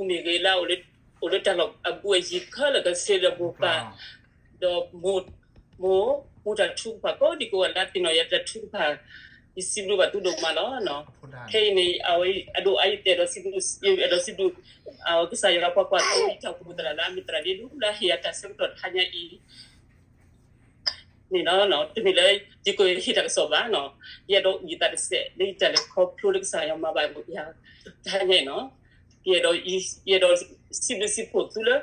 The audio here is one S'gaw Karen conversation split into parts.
အဝဲအပူၤမ့ၢ်ဂ့ၤလၢ အိၣ်လၢတၢ်လီၢ်အဘူးအယံၤခဲလၢာ်ခဲဆ့ဒီးမိၢ်ပၢ်, ဒီးမိၢ်, မိၢ်, မိၢ်တၢ်ထုကဖၣ်ကိးဒံကိးဂၤလၢသ့ၣ်နီၣ်ယၤတၢ်ထုကဖၣ်, ယစံးဘျုးဘၣ်သုဒိၣ်မးလီၤ. ခဲအံၤန့ၣ် အဝဲအဒိၣ်အါယတဲဒီးစံးဘျုး, အဲၣ်ဒိးစံးဘျုး ကစၢ်ယွၤပှၤကွၢ်သိယတၢ်အိၣ်ဖှိၣ်သရၣ်လၢအမ့ၢ်သရၣ်ဒ့ဒူၣ်လၢဟ့ၣ်ယၤတၢ်ဆၢကတီၢ်တဟါညါအံၤ န့ၣ်လီၤ. တမ့ၢ်လၢ ယကဟ့ၣ်တၢ်ကစီၣ်ဘၣ်နီၤ, ယအဲၣ်ဒိးအုၣ်ယသးတစဲး လၢယတၢ်လဲၤခီဖျိလၢကစၢ်ယွၤမၤဘၣ်ယၤတဟါညါအံၤနီၤ, ယအဲၣ်ဒိး, ယအဲၣ်ဒိးစံးဘျုးစံးဖှိၣ်သုလၢ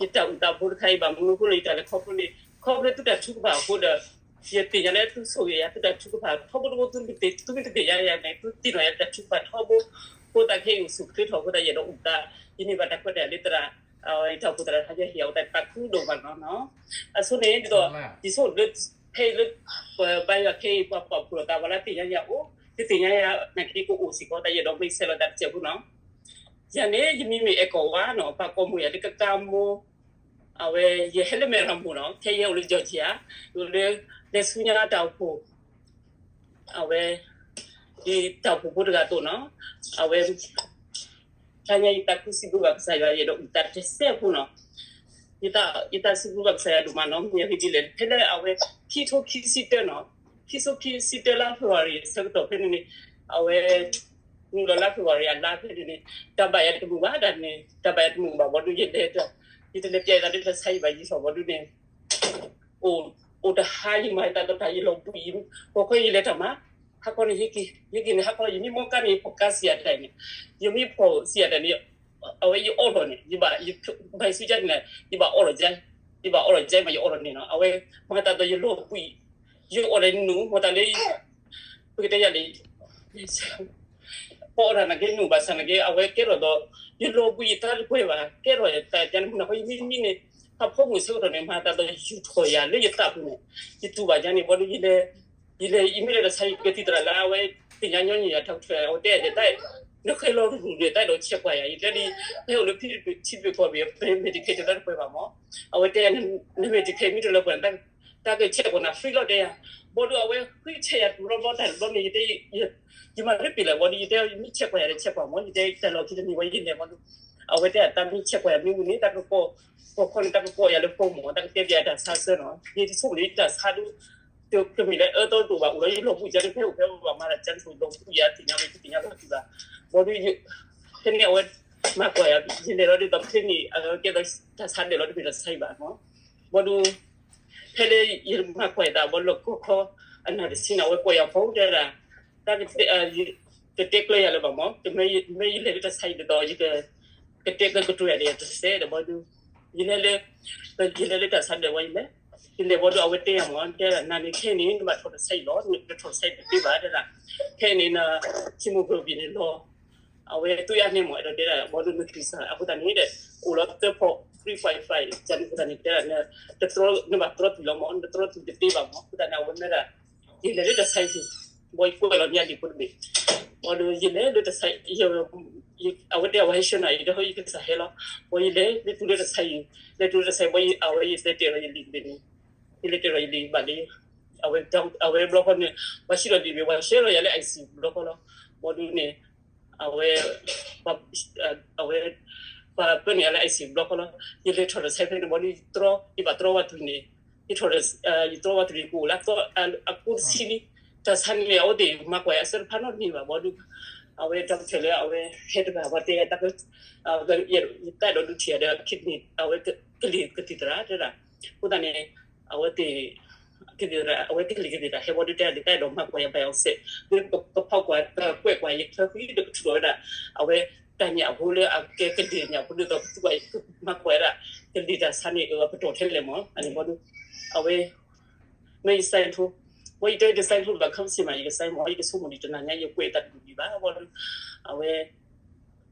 ယတၢ်အုၣ်သးဖိတခါအံၤဘၣ်မနုၤအဃိလၢယတၢ်လဲၤခီဖျိန့ၣ် ခီဖျိသုတၢ်ထုကဖၣ်အဃိဒီး ယသ့ၣ်ညါလၢသုဆိၣ်ဂ့ၤယၤ သုတၢ်ထုကဖၣ်ထီဘိတဘိ သုမ့ၢ်တသ့ၣ်ညါယၤန့ၣ် သုသ့ၣ်နီၣ်ယၤတၢ်ထုကဖၣ်ထီဘိ, အဃိသတးခဲအံၤအိၣ်ဆူၣ်ချ့ထီၣ်အဃိသတး ယအဲၣ်ဒိးအုၣ်သး, ယန့ၢ်ဘၣ်တၢ်ခွဲးတၢ်ယာ်လၢသရၣ် ယတၢ်အိၣ်ဖှိၣ်သရၣ်တဟါညါဟ့ၣ်ယၤအသးသးခုဒိၣ်မးနီၤနီၤ, အဆိန့ၣ်ဒ်သိး ယဆိၣ်လၢ ဖဲအံၤလၢ ပဘါယွၤခဲအံၤ ပှၤပာ်ဖှိၣ်လိာ်သးပှၤလၢသ့ၣ်ညါယၤအိၣ်, တသ့ၣ်ညါယၤနာ်က့ကအိၣ်စ့ၢ်ကီး တၢ်ယအဲၣ်ဒိးမ့ၢ်ဆဲးလီၤသးတစဲးဖိနီၤ, ယၤန့ၣ် ယမံၤမ့ၢ်အဲၣ်ကီၢ်ဝါနီၤ, ပှၤကိးမ့ၢ်ယၤလၢကကါမိၢ်, အဝဲ ယဟဲလၢမဲၢ်ရမူၢ်နီၤ, ခဲအံၤယဟဲအိၣ်လၢ Georgia, ယအိၣ်လၢ လဲၤဆူညါတၢ်အိၣ်ဖှိၣ် အဝဲ ယတၢ်အိၣ်ဖှိၣ်ဖိတဂၤအသိးနီၤ, အဝဲ တဟါညါယသးခုစံးဘျုးဘၣ်ကစၢ်ယွၤ ယအဲၣ်ဒိးအုၣ်သးတစဲးဖိနီၤ, ယသး, ယသးစံးဘျုးဘၣ်ကစၢ်ယွၤဒိၣ်မးနီၤ, မ့ၢ်အဂ့ၢ်ဒ်လဲၣ် ဖဲလၢအဝဲ ခံထိခံဆံတၢနီၤ, ခံထိခံဆံတၢလါ February ဆၢကတီၢ်ဖဲန့ၣ်န့ၣ်, အဝဲ နုာ်လီၤလါ February အလါဖဲန့ၣ်န့ၣ်, တၢ်ဘၣ်ယၤတမုာ်ဘၣ်ဒၣ်န့ၣ်, တၢ်ဘၣ်ယၤတမုာ်ဘၣ်ဘီဒုး ယလဲၤ, ယတလဲၤပျဲယသးလၢတၢ်ဆါယံၤဘၣ်ယံၤထီၣ်ဘီဒုးန့ၣ် အိၣ်တဟါယမၤသးဒီးတၢ်ယလီၤဘှံးအံၤ, ဂီၤခီယလဲၤတၢ်မၤ, ဟါခီန့ၣ် ဟ့ၣ်က့ၤ, ဟ့ၣ်က့ၤန့ၣ် ဟါခီယမ့ၢ်မီကါန့ၣ် ယဖီၣ်ကါစံးယၤတၢ်န့ၣ်, ယမ့ၢ်ဖီၣ်စံးယၤတၢ်န့ၣ်, အဝဲယအီၣ်လီၤန့ၣ်, ယဘၣ်, ဘၣ်ယဆူကါန့ၣ်, ယဘၣ်အီၣ်လီၤကါ, ယဘၣ်အီၣ်လီၤကါမးယအီၣ်လီၤန့ၣ်နီၤ, အဝဲမၤသးဒီးယလီၤဘှံး, ယအီၣ်ဒီးနုာ် မၤသးလၢ ပကတဲယၤလံ ပအီၣ်တၢ်နာ်က့နုာ်ဘၣ်ဆၣ်နာ်က့ အဝဲကဲထီၣ်ဒီး ယလီၤဘှံးယသးတပှဲၤဘၣ် ကဲထီၣ်ယသးယါန့ၣ် မုၢ်နၤခီယမ့ၢ်မံန့ၣ် ဟးဖီမုၢ်ဆၢကတီၢ်န့ၣ် မၤသးဒီးယူၤထီၣ်ယၤလၢယသးပူၤန့ၣ် ယတူၢ်ဘၣ်ယါန့ၣ် ဘီဒုးယလဲၤ, ယလဲၤ ယမ့ၢ်လဲၤတၢ်ဆါယံၤ ယကသံၣ်သရၣ်လၢအဝဲသ့ၣ်ညါညီနုၢ်ယၤထီၣ်ကထွဲ အဝဲတဲယၤဒ်တၢ် နဃဲလီၤရူၢ်ဒၣ်တၢ်အဲၣ်ဒိးဆဲးကွၢ်ယၤ ယတဲလံ ဖဲအိၣ်လၢထံတပှဲၤဘၣ် Medicaid တလၢတပှဲၤဘၣ်မး အဝဲတဲ န Medicaid မ့ၢ်တလၢပှဲၤ တၢ်ကဆဲးကွၢ်နၤ free လီၤတဲယၤ ဘီဒုးအဝဲဃုဆဲးယၤတဘျီဘျီတၢ်တဘျီန့ၣ် ယတဲ ယမၤရ့ပ့ၤလဲၣ်ဘီဒုး ယတဲမ့ၢ်ဆဲးကွၢ်ယၤဒီးဆဲးကွၢ်မး ယတဲတၢ်လီၢ်ခံတနံၤဝဲယလဲၤဘီဒုး အဝဲတဲတၢ်မ့ၢ်ဆဲးကွၢ်ယၤမ့ၢ်ဝံၤန့ၣ် တၢ်ကကိး ကီၢ်ခီန့ၣ် တၢ်ကကိးယၤလၢ phone မး တၢ်ကတဲပျးတၢ်ဆါဆၢနီၤ ယဆိကမိၣ်လၢယတၢ်ဆါဒုး တမ့ၢ်လၢအၢသီတအိၣ်ဘၣ် အိၣ်လီၤယလီၤဘှံးယါန့ၣ် ဖဲအိၣ်ဖဲဘၣ်မၤတၢ်ကၠါန့ၣ် လီၤဘှံးယါသ့ၣ်ညါဝဲ ယသ့ၣ်ညါဘၣ်သ့ၣ်ဘၣ် ဘီဒုး ဖဲန့ၣ်အဝဲ မၤကွၢ်ယၤ ယလဲၤလီၤဒ်သိးဖဲန့ၣ် အကဲသိးတၢ်ဆါဒၢးလီၤတမ့ၢ်တၢ်ဆါအံၤဘၣ်မး ဘီဒုး ဖဲလၢယမၤကွၢ်ယသးဘီလၢကီၢ်ခီ အနၢ်တဆံန့ၣ် အဝဲကွၢ်ယၤ phone တဲဒၣ် တၢ် ကတဲကျၢၤယၤလၢၤဘၣ်မး မ့ၢ်ယလဲၤလၢတၢ်ဆါအံၤဒ်သိး ယက ကတဲကျၢၤကတိၤယၤဒီးယတစဲးဒီးဘီဒုး ယလဲၤလၢ ယလဲၤလၢတၢ်ဆါဒၢးဝဲယလဲၤ ယလဲၤဘီဒုး အဝဲတဲယၤမး တဲဒၣ် နၤန့ၣ်ခဲအံၤန့ၣ် နဘၣ်ထီၣ်တၢ်ဆါအံၤလီၤ နတထီၣ်တၢ်ဆါအံၤတသ့ဘၣ် တဲဒၣ် ခဲအံၤန့ၣ် န hemoglobin န့ၣ်လီၤ အဝဲသွံၣ်အါန့ၢ်မး အဲၣ်ဒိးတဲဒၣ် ဘီဒုးနကလံၤစၢ် အဃိသတးန့ၣ်ဒီး အိၣ်လီၤသၢဖီ three point five န့ၣ် အဃိသတးန့ၣ် တဲဒၣ် နတတြီ နဘၣ်တြီသွံၣ်လီၤမး နတတြီသွံၣ်တသ့ဘၣ်မး အဃိသတးန့ၣ် အဝဲမ့ၢ်ဒၣ် ယလဲၤလၢတၢ်ဆါအံၤ ဘီယကွဲးလီၤန့ၢ်အလံာ်ဖိတဘ့ၣ် ဘီဒုးယလဲၤလၢတၢ်ဆါ အဝဲတဲအဝဲဟဲဆှၢနၤ ယတဲဟီယကစၢ်ဟဲလီၤ ဘီယလဲၤလၢတုၤလၢတၢ်ဆါအံၤ လဲၤတုၤလၢတၢ်ဆါအံၤ ဘီအဝဲယလဲၤတဲာ်လီၤယလံာ်တဘ့ၣ်န့ၣ် ယလဲၤတဲာ်လီၤယလံာ်ဘၣ်လံ အဝဲ အဝဲဘျီဃီန့ၣ် ပှၤဆှၢလီၤလံာ်ဘ့ၣ် ပှၤဆှၢလီၤယၤလၢ ICU ဘျီဃီလီၤ ဘီဒုးန့ၣ် အဝဲ အဝဲ ပှၤပၢနုာ်ယၤလၢ ICU ဘျီဃီလီၤ ယလဲၤထီၣ်တၢ်ဆါဖဲန့ၣ် ဘီဒုးယတြီ ယဘၣ်တြီဝဲသွံၣ်န့ၣ် ယထီၣ် ယတြီဝဲသွံၣ်န့ၣ် ကအိၣ်လၢ အကိးတဆံလံ တၢ်ဆါန့ၣ် အဝဲသ့ၣ်မၤကွၢ်ယၤအဆၢတဖၣ်နီတမံၤဘၣ် ဘီဒုး အဝဲ doctor လၢအဝဲဟဲတဂၤ ပှၤတဲတၢ် ယတၢ်အဲၣ်ဒိးဒုးထံၣ်ယၤဒီး kidney အဝဲကလံၤကသံၣ်သရၣ်တဲဒၣ် အဃိသတးန့ၣ် အဝဲသ့ၣ် ကသံၣ်သရၣ် အဝဲကလံၤကသံၣ်သရၣ် ဟဲဘီဒုးတဲဒၣ် ကအဲၣ်ဒိးမၤကွၢ်ယၤ biopsy လၢကဖီကွၢ် ကွဲးကွၢ်ယချၢဃံဒီးကထုးထီၣ်ဝဲဒၣ် အဝဲတၢ်ညၣ်ဖိလၢအကဲကလံၤညၣ်ဖိဒ်သိး ကသူကွၢ် မၤကွၢ်ဝဲဒၣ် ကလံၤတၢ်ဆါန့ၣ် အပတီၢ်ထဲလဲၣ်မး အန့ၣ်ဘီဒုး အဝဲ မ့ၢ်ယ sign ထိုး ဘီယတဲယ sign ထိုးဘၣ်ခါဆ့ၣ်မး ယက sign မး ယကဆိကမိၣ်ဒံးတနၤညါ ယကွဲးတၢ်တမံၤမံၤဘၣ် ဘီဒုး အဝဲ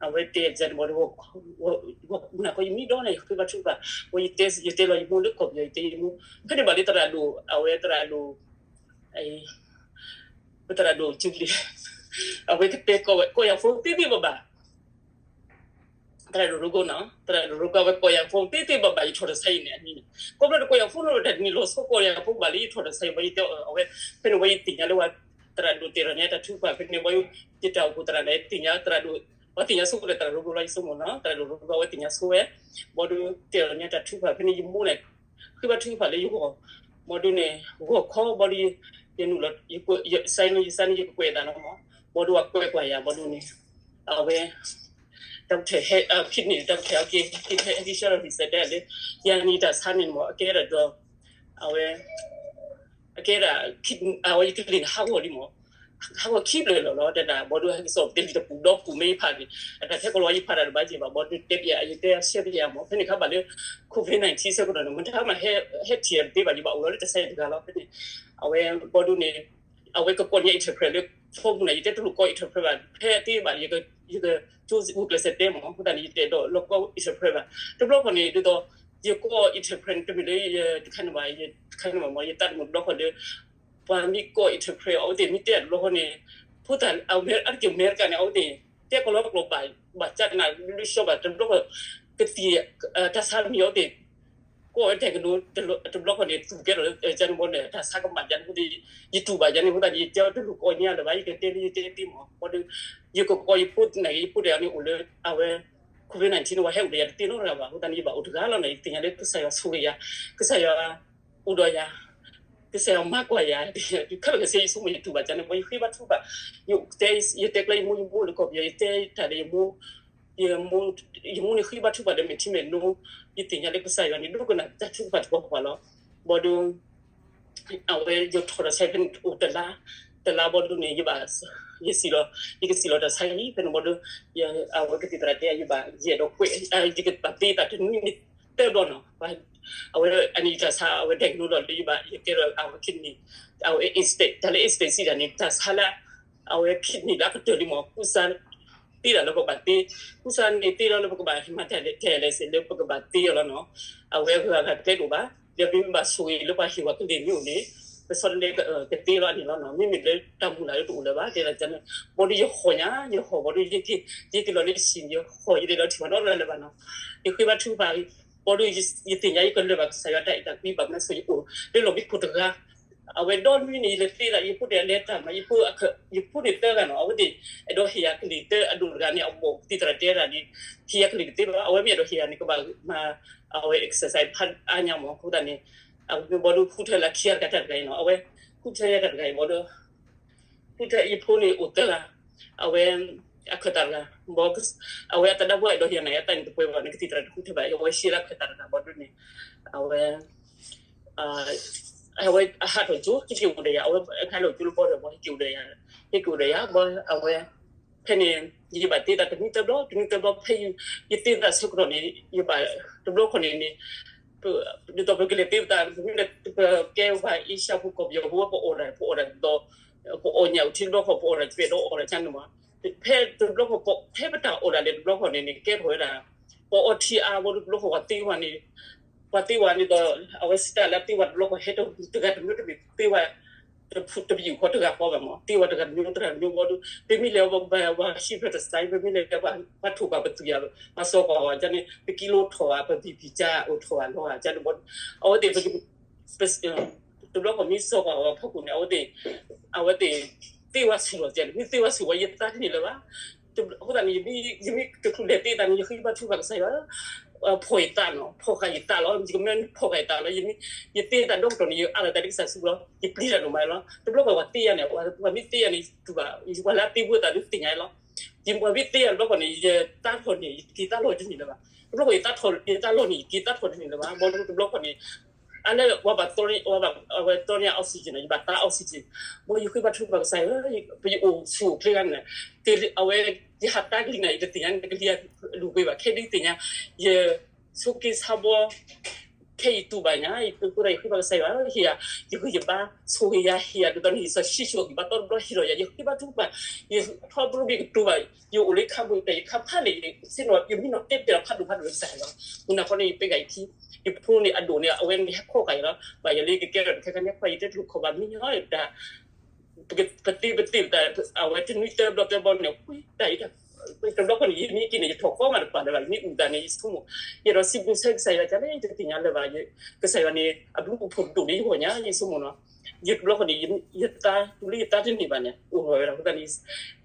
အဝဲတဲယၤန့ၣ်ဘီဒုး မုၢ်နၤခီယမံဒီးန့ၣ် ယဃ့ဘါထုကဖၣ် ဝဲယတဲ ယတဲလီၤယမိၢ်လၢကီၢ်ပယီၤ ယတဲယမိၢ် ဖဲန့ၣ်ဘၣ်လၢသရၣ်ဒိၣ် အဝဲသရၣ်ဒိၣ် ပသရၣ်ဒိၣ်ကၠူလံ အဝဲကတဲကိးယၤ phone သ့သ့ဘၣ်ဘၣ် သရၣ်ဒိၣ်ရိကိနီၤ သရၣ်ဒိၣ်ရိကိ အဝဲကိးယၤ phone သ့သ့ဘၣ်ဘၣ် ယထီၣ်တၢ်ဆါအံၤန့ၣ် အနံၤန့ၣ် ကိးဘျီတကိးယၤ phone နီတမံၤ လီၤဆီကိးယၤ phone ဘၣ်လၢယထီၣ်တၢ်ဆါအံၤ ဘီယတဲအဝဲ ဖဲန့ၣ်ဘီယသ့ၣ်ညါလၢဝဲ သရၣ်ဒိၣ်တဲာ်လီၤန့ၢ်တၢ်ထုကဖၣ် ဖဲန့ၣ်ဘီယတၢ်အိၣ်ဖှိၣ်သရၣ်န့ၣ် သ့ၣ်ညါသရၣ်ဒိၣ် ပှၤသ့ၣ်ညါဆိဝဲဒီးတၢ်ရူၤရူၤလီၤ ယဆိကမိၣ်နီၤ, တၢ်ရူၤရူၤလီၤ အဝဲသ့ၣ်ညါဆိဝဲ, ဘၣ်ဒုးတဲလီၤန့ၣ် တၢ်ထုကဖၣ်ဖဲန့ၣ် ယမိၢ်န့ၣ် ဃ့ဘါထုကဖၣ်လၢယဂီၢ်, ဘၣ်ဒုးန့ၣ် ဂီၢ်ခီ ဘၣ်ဒုး ယနုာ်လီၤ ယ sign န့ၣ် ယ sign န့ၣ် ယကကွဲးအသးလီၤမး, ဘၣ်ဒုးအကွဲးကွၢ်ယၤ ဘၣ်ဒုးန့ၣ် အဝဲ တၢ်ကထၢၣ်ဟဲ ဖံးန့ၣ် တၢ်ကထၢၣ်အက့ၤ ဟဲက့ၤဆှၢလီၤ reset တဲလၢ ယၤန့ၣ်တၢ်ဆါန့ၣ်မး အကဲဒၣ်ဒီး အဝဲ အကဲဒၣ် အဝဲယကလံၤန့ၣ် ဟးဂီၤလံမး, ဟးဂီၤခံဖျၢၣ်လီၤလီၤ တဲဒၣ် ဘၣ်ဒုးဟဲက့ၤစိာ်တ့ၢ်လံတပူၤ ဒီပူၤမ့ၢ်ယဖးန့ၣ် အတၢ်ထဲကလီၤယဖးတၢ်တဘၣ်က့ၤဘၣ် ဘၣ်ဒုးတဲပျး ယတဲဆှၢပျးမး ဖဲန့ၣ်ခါဘၣ်လၢ COVID nineteen ဆၢကတီၢ်န့ၣ် မတၤမးဟဲထံၣ်တသ့ဘၣ် ယဘၣ်အိၣ်လီၤလၢတၢ်ဆါအံၤတဂၤလီၤ ဖဲန့ၣ် အဝဲ ဘၣ်ဒုးန့ၣ် အဝဲကကိးညါ interpret လၢ phone ပူၤန့ၣ် ယတဲတလိၣ်ကိး interpret ဘၣ် ဖဲသ့ဘၣ် ယက ကျိၣ်စ့ၣ်ပူၤကျဲးစၢးတဲမး အဃိသတးန့ၣ် ယတအဲၣ်ဒိးလီၤကိး interpret ဘၣ် တဘျီဃီန့ၣ် ဒ်သိး ယကိး interpret န့ၣ် တမ့ၢ်လၢယတခါန့ၣ်ဘၣ် ယတခါန့ၣ်ဘၣ်မး ယသးတမုာ်တဘျီဃီလၢ ပှၤမ့ၢ်ကိး interpret အဝဲသ့ၣ်မ့ၢ်တဲတဘျီဃီန့ၣ် ဖိသၣ် အဝဲအါတက့ၢ်အမဲရကၤန့ၣ် အဝဲသ့ၣ် တဲကလီကလီဘၣ် ဘၣ်ကနၣ်လၢလၢဆှီဘၣ် တဘျီဃီ ကသံၣ် တၢ်ဆါမံၤအဝဲသ့ၣ် ကိးဝဲတဲကနိ တဘျီဃီန့ၣ် သူၣ်ကဲထီၣ်လၢကန့ၣ်ဘီန့ၣ် တၢ်ဆါကမၣ်ယၤန့ၣ် ယတူၢ်ဘၣ်ယၤန့ၣ် အဃိသတးန့ၣ် ယတဲအီၤတလိၣ်ကိးညါလၢၤဘၣ် ယကတဲလၢယတဲသ့မး ဘၣ်ဒုး ယကကိးယဖိန့ၣ် ယဖိတဂၤန့ၣ်အိၣ်လၢ အဝဲ COVID nineteen န့ၣ် ပှၤဟဲအိၣ်ဒီးယၤတသ့နီတဂၤဘၣ် အဃိသတးန့ၣ် ယဘၣ်အိၣ်တဂၤလီၤန့ၣ် ယသ့ၣ်ညါလၢကစၢ်ယွၤဆိၣ်ဂ့ၤယၤ ကစၢ်ယွၤ အိၣ်ဒီးယၤ ကစၢ်ယွၤမၤကွၢ်ယၤ ခဲလၢာ်ခဲဆ့ယဆိကမိၣ်ယတူၢ်ဘၣ်ယၤန့ၣ် ပှၤယဃ့ဘါထုကဖၣ် ယတဲကျဲယမိၢ်ယမိၢ်လၢကီၢ်ပယီၤ ယတဲတၢ်ဒီးယမိၢ် ယမိၢ် ယမိၢ်န့ၣ်ဃ့ဘါထုကဖၣ်ဒီးမဲာ်ထံမဲာ်နိ ယသ့ၣ်ညါလၢကစၢ်ယွၤန့ၣ် ဒိကနၣ်တၢ်ထုကဖၣ်သပှၢ်ပှၢ်လီၤ ဘၣ်ဒုး အဝဲယထီၣ်ဒီးဆဲးဖဲန့ၣ်အိၣ်တလါ တလါဘၣ်ဒုးန့ၣ် ယဘၣ် ယစံၣ်လီၤ ယကစံၣ်လီၤတၢ်ဆါအံၤ ဖဲန့ၣ်ဘၣ်ဒုး အဝဲကသံၣ်သရၣ်တဲယဘၣ် ယအဲၣ်ဒိးကွဲး ယကဘၣ်သ့တၢ်တနွံန့၁ၣ်သၢဘျီနီၤ အဝဲအန့ၣ်တၢ်ဆါ အဝဲဒဲကနိဒီးလၢယဘၣ် ယကဲဒီးအဝဲ kidney အဝဲ stage တၢ်လၢ stage စံးတၢ်န့ၣ် တၢ်ဆါလၢ အဝဲ kidney လၢအကတၢၢ်လံမး ကူစါ သ့ဒၣ်လၢပကဘၣ်သ့ ကူစါန့ၣ်သ့လီၤလၢပကဘၣ်ဟ့ၣ်မၤတၢ်လဲၤစ့ၢ်လၢပကဘၣ်သ့အီၤလီၤနီၤ အဝဲဂၤဂၤကျဲဒိၣ်ဘၣ် ဒီးမ့မ့ၢ်ဘၣ်ဆိၣ်ဂ့ၤလၢပှၤဟ့ၣ်ဝဲကလ့ၢ်မ့ၢ်အိၣ်န့ၣ် ပဆီတလဲကသ့လီၤန့ၣ်လီၤနီၤ မ့မ့ၢ်လၢတၢ်မုၢ်လၢ်လၢတအိၣ်လၢၤဘၣ် တဲဒၣ်န့ၣ် ဘၣ်ဒုးယဟီၣ်ညါ ယဟီၣ်ဘၣ်ဒုး ယက့ၤလီၤလၢယစံၣ် ယဟီၣ်ယလဲၤလီၤထံၣ်ပှၤနီတဂၤလၢၤဘၣ်နီၤ ယဃ့ဘါထုကဖၣ် ဘၣ်ဒုး ယသ့ၣ်ညါယကလၢၤဘၣ်ကစၢ်ယွၤတၢ်အဲၣ်တၢ်ကွံဘၣ်မနုၤဆိယအိၣ် လၢလီၢ်မံခိၣ်တဂၤ အဝဲဒီနွံန့ၣ် ယလဲၤသ့ဒၣ် ယဖိတဂၤလဲၤတၢ်မၤ ယဖိန့ၣ်သၢဂၤနီၤ အဝဲသ့ၣ် အဲၣ်ဒိးဟ့ၣ်ယၤကလ့ၢ်သၢအဒိၣ်တဂၤန့ၣ် အဘီၣ်ကသံၣ်သရၣ်တဲဒၣ်န့ၣ် ဟ့ၣ်ယၤကလ့ၢ်တသ့ဘၣ် အဝဲမ့ၢ်အဲၣ်ဒိးဟ့ၣ်ယၤန့ၣ် ကဘၣ်မၤ အဝဲ exercise ဖးအါညါမး အဃိသတးန့ၣ် အဝဲမ့ၢ်ဘၣ်ဒုးဃုထၢလၢခံဂၤတဂၤတဂၤအံၤနီၤ အဝဲ ဃုထၢယၤတၢ်တဂၤအံၤဘၣ်ဒုး ဃုထၢယဖိန့ၣ်အိၣ်သၢဂၤ အဝဲ အခၢၣ်သးတဂၤ ဘၣ် အဝဲအသဒါဖိအဲၣ်ဒိးဟ့ၣ်ယၤန့ၣ် အတၢ်န့ၣ်တပှဲၤဘၣ်န့ၣ် ကသံၣ်သရၣ်တဃုထၢဘၣ် အဝဲရှဲလၢအခၢၣ်သးတဂၤဘၣ်ဒုးန့ၣ် အဝဲ အဝဲအဟးထီၣ်ကၠိ ဟဲက့ၤအိၣ်ဒီးယၤ အဝဲဟဲလီၤကၠိလၢဘီဒီး ဘၣ်ဟဲက့ၤအိၣ်ဒီးယၤ ဟဲက့ၤအိၣ်ဒီးယၤ ဘၣ်အဝဲ ဖဲန့ၣ် ယဘၣ်သ့သးတနွံသၢဘျီ တနွံသၢဘျီ ဖဲယသ့သးဆၢကတီၢ်န့ၣ် ယဘၣ်တဘျီဃီန့ၣ်န့ၣ် ဒ်သိးပကလဲၤသ့ပသး ပမ့ၢ်လၢပကဲဝဲ Asia ပူၤကီၢ်ပယီၤပူၤ ပအီၣ်ဒၣ် ပအီၣ်ဒၣ်ဒ်သိး ပအီၣ်ညၣ်အိၣ်ထံတဘျီဃီ ပအီၣ်ဒၣ် ပအဲၣ်ဒိးအီၣ်ဒၣ်ကန့ၣ်မး ဖဲတဘျီဃီ ဖဲပတၢ်အီၣ်ဒၣ်လဲာ်တဘျီဃီန့ၣ်န့ၣ် ကဲထီၣ်ဝဲဒၣ် ပအီထံအါဘၣ်ဒုးတဘျီဃီ ပှၤသ့ဝဲန့ၣ် ပှၤသ့ဝဲန့ၣ်ဒီး အဝဲစတၢးလၢသ့ဝဲတဘျီဃီ ဟဲတဂၤတမံၤတမံၤသ့ဝဲ တပယူာ်ဃီတဂၤဃီဘၣ်မး သ့ဝဲတဂၤတမံၤတဂၤတမံၤဘၣ်ဒုး ပမ့ၢ်လဲၤဝဲ ပှၤဟံၣ်ဖျၢၣ်တစဲး ပမ့ၢ်လဲၤ ပှၤထိၣ်ပှၤပသူၣ်ယၤ ပှၤစီၤပှၤဂီၤကန့ၣ် ပကံလိထီၣ်ဧါ ပဘံၣ်ပံၣ်ကါအိၣ်ထီၣ်ဧါလီၤဧါ ကန့ၣ်ဘၣ်ဒုး အဝဲသ့ၣ် တဘျီဃီမ့ၢ်စီၤပှၤဂီၤဖီခိၣ်န့ၣ် အဝဲသ့ၣ် အဝဲသ့ၣ် သ့ဝဲဆူၣ်လီၤ ကန့ၣ် မ့ၢ်သ့ဝဲဆူၣ်ဝဲ ယသးတန့ၢ်လၢၤဘၣ် အဃိသတးန့ၣ် ယမ့ၢ်တချုးလဲၤသ့သးန့ၣ် ယဃ့ဘါထုကဖၣ်ကစၢ်ယွၤ ဖီၣ်ယသးနီၤ ဖီၣ်ဃာ်ယသးလီၤ ယကမ့ၢ်ဖီၣ်ဃာ်ယသးလီၤ ယသ့တၢ်ဒီကတီၢ်န့ၣ် ယအးလီၤသးလၢကစၢ်စုပူၤလီၤ ယပျံၤတၢ်ဒိၣ်မးလီၤ တဘျီဃီပှၤသ့ယၤန့ၣ် ပှၤမ့ၢ်သ့ယၤန့ၣ် တူၢ်ဘၣ် ပှၤလၢအသ့ဖိသးဒုးသ့ၣ်ညါလီၤ ယပှၤမ့ၢ်သ့ယၤတဘျီဃီန့ၣ် ယသးထီၣ်န့ၣ် ယက့ၤသးလီၤတန့ၢ်လၢၤဘၣ် တဘျီဃီယသးထီၣ် ယသးလီၤန့ၣ် ယက့ၤသးထီၣ်တန့ၢ်လၢၤဘၣ် ဘၣ်ဒုးတဘျီဃီန့ၣ် အလၢပှၤဘၣ် ပှၤဘၣ်တီညါ oxygen နီၤ ယဘၣ်သါ oxygen ဘၣ်ယဃ့ဘါထုကဖၣ်ကစၢ်ယွၤ ပယအိၣ်ဆူၣ်အိၣ်ချ့ဂၤန့ၣ် အဝဲ ယဟးတၢ်ကလံၤန့ၣ် ယတသ့ၣ်ညါန့ၣ် ကလံၤအလူၤကွံာ်ဘၣ် ခဲဒုးသ့ၣ်ညါ ယဆိးက့ဆါဘီ ခဲအံၤတူၢ်ဘၣ်ညါ ယဃ့ဘါကစၢ်ယွၤ ဟ့ၣ်ယၤ ယဂံၢ်ယဘါ ဆိၣ်ဂ့ၤယၤ ဟ့ၣ်ယၤဒ်သိးန့ၣ် ယစီဆှံဆိၣ်ဂ့ၤဘၣ်တီတဘျီဟ့ၣ်လီၤယၤ ယဃ့ဘါထုကဖၣ် ယထီဘိဘ့ၣ်ကတိၤဘၣ် ယအိၣ်လၢခါဘိတၢ်ယခါဖးန့ၣ် ယဆ့ၣ်နီၤ ယမ့ၢ်နီၢ်တဲပျဲလီၤဖးဒိၣ်ဖးဒိၣ်လၢကစၢ်ယွၤလီၤ မုၢ်နၤခီန့ၣ် ယပှဲၤဂၤယခံ ယဖိန့ၣ်အဒိၣ်န့ၣ် အဝဲန့ၣ်ဟဲခီဃာ်ယၤလီၤ ဘၣ်ယၤလၢယကကဲထီၣ်တခါခါန့ၣ် ပှၤယတဲတလိၣ်ခီဘၣ်မ့ၢ်ညီတၢ် ပသ့ပသ့ပသး အဝဲတနွံသၢဘျီသၢဘျီန့ၣ် ဝံတၢ်အံၤတၢ် တဘျီဃီန့ၣ် ယမ့ၢ်က့ၤန့ၣ် ယထီၣ်ကီမးတပာ်လၢၤဘၣ်, ယမ့ၢ်အူသးန့ၣ် ယဆိကမိၣ်, ယအဲၣ်ဒိးစံးဘျုးဆၢကစၢ်ယွၤဒ်လဲၣ် ယတသ့ၣ်ညါလၢၤဘၣ်, ကစၢ်ယွၤန့ၣ် အဘျုးအဖှိၣ်ဒိၣ်လၢယဂီၢ်ညါ ယဆိကမိၣ်နီၤ. ယတဘျီဃီန့ၣ် ယသး တုၤလၢယသးတန့ၢ်ဘၣ်န့ၣ် အိၣ်ထီၣ်ဝဲဒၣ်အဃိသတးန့ၣ်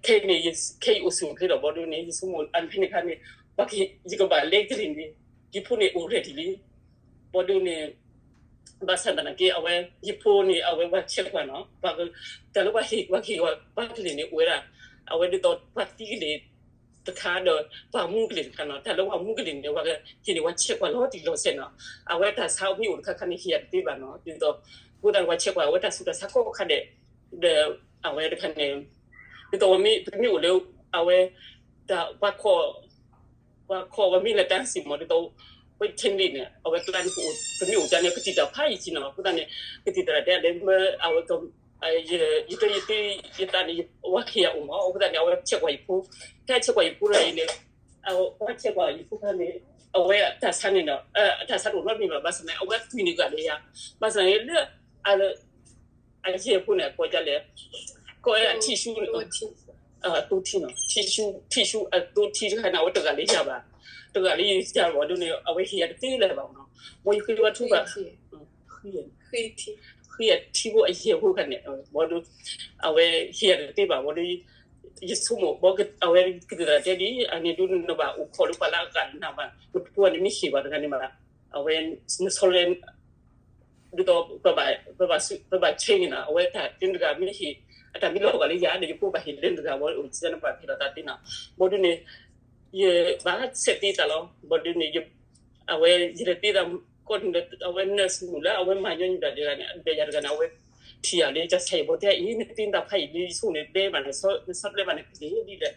ခဲအံၤန့ၣ် ခဲအံၤအိၣ်ဆူၣ်အိၣ်ချ့ဒီး ဘၣ်ဒုးန့ၣ် ယဆိကမိၣ် အဖဲန့ၣ်အခါန့ၣ် ယကဘၣ်လဲၤကလံၣ်န့ၣ် ယဖိန့ၣ်အိၣ်ရဲၣ်တ့ၢ်လံ, ဘၣ်ဒုးန့ၣ် ဘၣ်ဆၣ်သနာ်က့ အဝဲ ယဖိန့ၣ် အဝဲပှၤဆဲးကွၢ်နီၤ, တၢ်လၢပှၤဟ့ၣ် ပှၤဟ့ၣ်ဝဲ ပှၤကလံၣ်န့ၣ် အိၣ်ဝဲဒၣ်, အဝဲဒ်သိးပှၤသံကလံၣ်တခါဒီး ပှၤမူကလံၣ်တခါနီၤ, တၢ်လၢပှၤမူကလံၣ်န့ၣ် ပှၤဟ့ၣ်န့ၣ် ပှၤဆဲးကွၢ်လီၤတံၢ်လီၤဆဲးနီၤ, အဝဲတၢ်ဆါမ့ၢ်အိၣ်တခါခါန့ၣ် ဟ့ၣ်ယၤတသ့ဘၣ်နီၤ, ဒ်သိး အဃိသတးန့ၣ် ပှၤဆဲးကွၢ် အဝဲတၢ်ဆူးတၢ်ဆါကိးခါဒဲး, ဒီး အဝဲတခါန့ၣ် ဒ်သိးပမ့ၢ်အိၣ်လၢ အဝဲ တၢ်ပှၤခီၣ် ပှၤခီၣ်ဝဲမ့ၢ်လဲၤတၢ်စံၣ်မး ဒ်သိး ဝဲထ့န့ၣ်န့ၣ် အဝဲကျါန့ၣ် ပမ့ၢ်အိၣ်ကါန့ၣ် ကသံၣ်တၢ်ဖးယံာ်ဆံနီၤ, အဃိသတးန့ၣ် ကသံၣ်တၢ်တဲလၢမ့ၢ်အဝဲ ယတၢ်ယတၢ်ယသးန့ၣ် ပှၤဟ့ၣ်ယၤအိၣ်မး, အဃိသတးန့ၣ် အဝဲဆဲးကွၢ်ယဖိ, ဖဲဆဲးကွၢ်ယဖိတဂၤအံၤန့ၣ် အဝဲဆဲးကွၢ်ယဖိခါန့ၣ် အဝဲတၢ်ဆါန့ၣ်ဒီး တၢ်ဆါတအိၣ်နီတမံၤဘၣ်, ဘၣ်ဆၣ်န့ၣ် အဝဲကွံာ်န့ၢ်ဂၤလၢယၤ, ဘၣ်ဆၣ်န့ၣ်လၢ အယဲၢ်ဖိန့ၣ် အကိးဒ်လဲၣ်, ကိးဝဲ tissue န့ၣ်, အသိထံနီၤ, tissue အသိထံတခါန့ၣ် အဝဲတဂၤလၢယၤဘၣ်, တဂၤလၢယၤဘၣ်ဒ်န့ၣ် အဝဲဟ့ၣ်ယၤတသ့လၢၤဘၣ်နီၤ, မ်ယဃ့ဘါထုကဖၣ်, ဃ့ထံဖိအယဲၢ်ဖိခါန့ၣ် ဘၣ်ဒ် အဝဲဟ့ၣ်ယၤတသ့ဘၣ်, ဘၣ်ဒ် ယဆိကမိၣ် အဝဲကသံၣ်တၢ်တဲဒ်အန့ၣ်ဒ် နဘၣ်အိၣ်ခိးလၢပှၤလၢအဂၤနၤဘၣ်, နဖိန့ၣ်မ့ၢ်ဟ့ၣ်ဘၣ်တဂၤန့ၣ်ဘၣ်, အဝဲ နဆီလဲ ဒ်သိး ပဘၣ် ပဘၣ်ဆ့န့ၣ်နီၤ, အဝဲတၢ်တဂၤမ့ၢ်ဟ့ၣ် အတၢ်မ့ၢ်လီၤဂာ်လၢယၤဒီး ယဖိဘၣ်ဟ့ၣ်လၢနတဂၤ ဘၣ်ဒ်အိၣ်စ့ၢ်နဘၣ်ဖဲလီၤသးသ့နီၤ, ဘၣ်ဒ်န့ၣ် ယဘၣ်ဆဲးသ့သးလီၤ, ဘၣ်ဒ်န့ၣ် အဝဲ ယလဲၤသ့သး ကိးန့ၣ်ဒီး အဝဲ nurse မုၣ်လၢအဝဲမၤညီနုၢ်တၢ်တဂၤန့ၣ် ဒီးယၤတဂၤန့ၣ် အဝဲထံၣ်ယၤလၢ ကစၢ်ယွၤဘီတဲအံၤ နသ့နတၢ်ဖးယံာ်လံ ယဆိကမိၣ်န့ၣ် ဒဲဘၣ်န့ၣ် နဆီတလဲဘၣ်န့ၣ် ကလံၤဒ်လဲၣ်,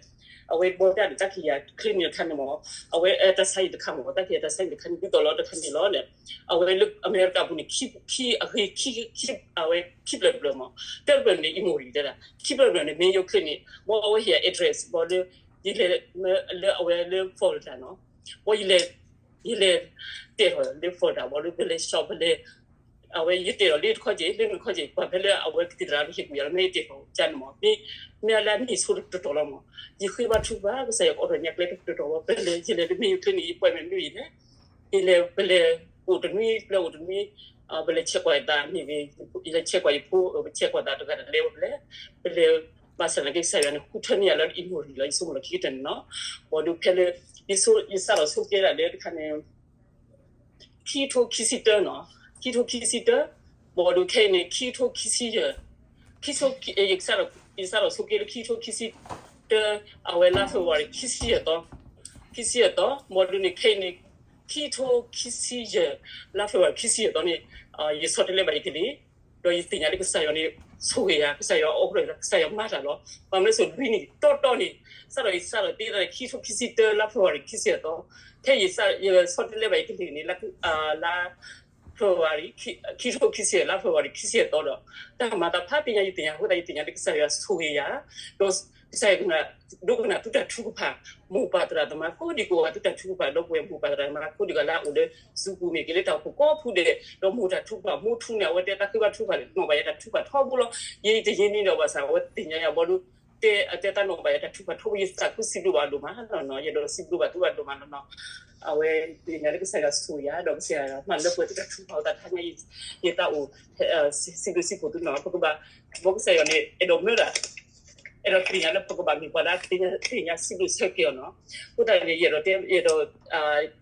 အဝဲဘီတဲဒီး တၢ်ခံးယၤ clinic တခါန့ၣ်မး, အဝဲတၢ်ဆါယံာ်တခါမး တၢ်ခံးယၤတၢ်ဆါယံာ်တခါန့ၣ် ဒ်သိးလီၤတခါန့ၣ်လီၤန့ၣ်, အဝဲလၢအမဲရကၤပူၤန့ၣ် ခံ အဂ့ၤ ခံ ခံဖျၢၣ်တဖျၢၣ်မး, တဖျၢၣ်န့ၣ် Emory တဲဒၣ် ခံဖျၢၣ်တဖျၢၣ်န့ၣ် Mayo Clinic ဘၣ်အဝဲဟ့ၣ်ယၤ address ဘၣ်လၢ ယလဲၤ လၢအဝဲလၢ Florida နီၤ, ဘၣ်ယလဲၤ ယလဲၤတဲာ်ထီၣ်လၢ Florida ဘၣ်လၢ ပလဲၤ shop ပလဲၤ အဝဲယတဲာ်ထီၣ်လၢတခီက့ၤ လၢနခီက့ၤ ပှၤဖဲလၢအဝဲကသံၣ်သရၣ်ဟ့ၣ်ကူၣ်ယၤလီၤ မ့ၢ်ယတဲာ်ထီၣ်ကန့ၣ်မး မ့ၢ် မ့ၢ်အလၢအမ့ၢ်ဆိတတီၤလီၤမး, ယဃ့ဘါထုကဖၣ် ကစၢ်ယွၤကအိးထီၣ်ညါကျဲတတီၤဘၣ် ပလဲၤ ယလဲၤလၢ Mayo Clinic န့ၣ် ယ appointment မ့ၢ်ယလဲၤ ယလဲၤ ပလဲၤအိၣ်တနွံ ပလဲၤအိၣ်တနွံ ပလဲၤဆဲးကွၢ်ယသးန့ၣ်ဂ့ၤ ယလဲၤဆဲးကွၢ်ယဖိ ပဆဲးကွၢ်သးတဂၤတလဲၤဝဲပလဲၤ ပလဲၤ ဘၣ်ဆၣ်သနာ်က့ ကစၢ်ယွၤန့ၣ် ဃုထၢန့ၢ်ယၤလၢ Emory လီၤ ယဆိကမိၣ်လီၤခံကတၢၢ်န့ၣ်နီၤ, ဘၣ်ဒီးဖဲလၢ ယစးထီၣ်ဆိကဲဒၣ်လၢတခါန့ၣ် ခံထိခံဆံတၢနီၤ, ခံထိခံဆံတၢ, ဘၣ်ဒီးခဲအံၤန့ၣ် ခံထိခံဆံယဲၢ်, ခံထိ ယစးထီၣ် ယစးထီၣ်ဆိကဲလၢခံထိခံဆံတၢ, အဝဲလါ February ခံဆံယဲၢ်သီ, ခံဆံယဲၢ်သီ, ဘၣ်ဒီးန့ၣ် ခဲအံၤန့ၣ် ခံထိခံဆံယဲၢ် လါ February ခံဆံယဲၢ်သီန့ၣ် ယဆီတလဲဘၣ်ယကလံၤ ဒီးယသ့ၣ်ညါလၢကစၢ်ယွၤန့ၣ် ဆိၣ်ဂ့ၤယၤ ကစၢ်ယွၤအိးထီၣ်ယၤ ကစၢ်ယွၤမၤတၢ်လီၤ, ဘၣ်မနုၤလဲၣ်ဆိၣ်လွံၢ်နံၣ်တီတီန့ၣ် စးထီၣ်ယစးထီၣ်တ့တၢ်ခံထိခံဆံတၢ လါ February ခံဆံယဲၢ်သီ, ဖဲယဆီတလဲဘၣ်ယကလံၤန့ၣ် လါ February ခံထိခံဆံယဲၢ် လါ February ခံဆံယဲၢ်သီဒီး တၢ်မၤသးဖးသ့ၣ်ညါယသ့ၣ်ညါအဃိသတး ယသ့ၣ်ညါလၢကစၢ်ယွၤဆိၣ်ဂ့ၤယၤ, ဒီးကစၢ်ယွၤ ဒိကနၣ်သုတၢ်ထုကဖၣ်, မိၢ်ပၢ်သရၣ်သမါကိးဒံကိးဂၤသုတၢ်ထုကဖၣ် ဒီပုၢ်ဝဲၢ်မိၢ်ပၢ်သရၣ်သမါကိးဒံကိးဂၤလၢအအိၣ်လၢ Zoom ပူၤမ့ၢ်ဂ့ၤ လၢတၢ်အိၣ်ဖှိၣ်ကိးဖုဒဲး ဒီးမိၢ်တၢ်ထုကဖၣ် မိၢ်ထူန့ၣ် အဝဲတဲတၢ်ဃ့ဘါထုကဖၣ်လၢနီၢ်ဘၣ်ယၤတၢ်ထုကဖၣ်ထီဘိလီၤ, ယတယံာ်န့ၣ်ဒီးဘၣ်ဆၣ် အဝဲသ့ၣ်ညါယၤဘၣ်ဒီး တဲအတဲတၢ်နီၢ်ဘၣ်ယၤတၢ်ထုကဖၣ်ထီဘိ ယသးခုစံးဘျုးဘၣ်ဒိၣ်မးလီၤနီၤ, ယအဲၣ်ဒိးစံးဘျုးဘၣ်သုဘၣ်ဒိၣ်မးလီၤနီၤ, အဝဲသ့ၣ်ညါလၢကစၢ်ယွၤဆိၣ်ဂ့ၤယၤဒီးကစၢ်ယွၤမၤလၢပှဲၤသုတၢ်ထုကဖၣ်အသးတဟါညါ ယသးအိၣ် စံးဘျုးစံးဖှိၣ်သုနီၤ, ပကဘၣ် ဘၣ်ကစၢ်ယွၤန့ၣ် အဲၣ်ဒိးမၢဒၣ် အဲၣ်ဒိးသ့ၣ်ညါလၢပကဘၣ်မ့ၢ်ပှၤလၢအသ့ၣ်ညါစံးဘျုးဆၢက့ၤအီၤနီၤ, အဃိသတးန့ၣ် ယအဲၣ်ဒိးတဲ ယအဲၣ်ဒိး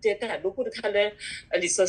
တဲတၢ်ဒိဖိတခါလၢ အလံာ်စီ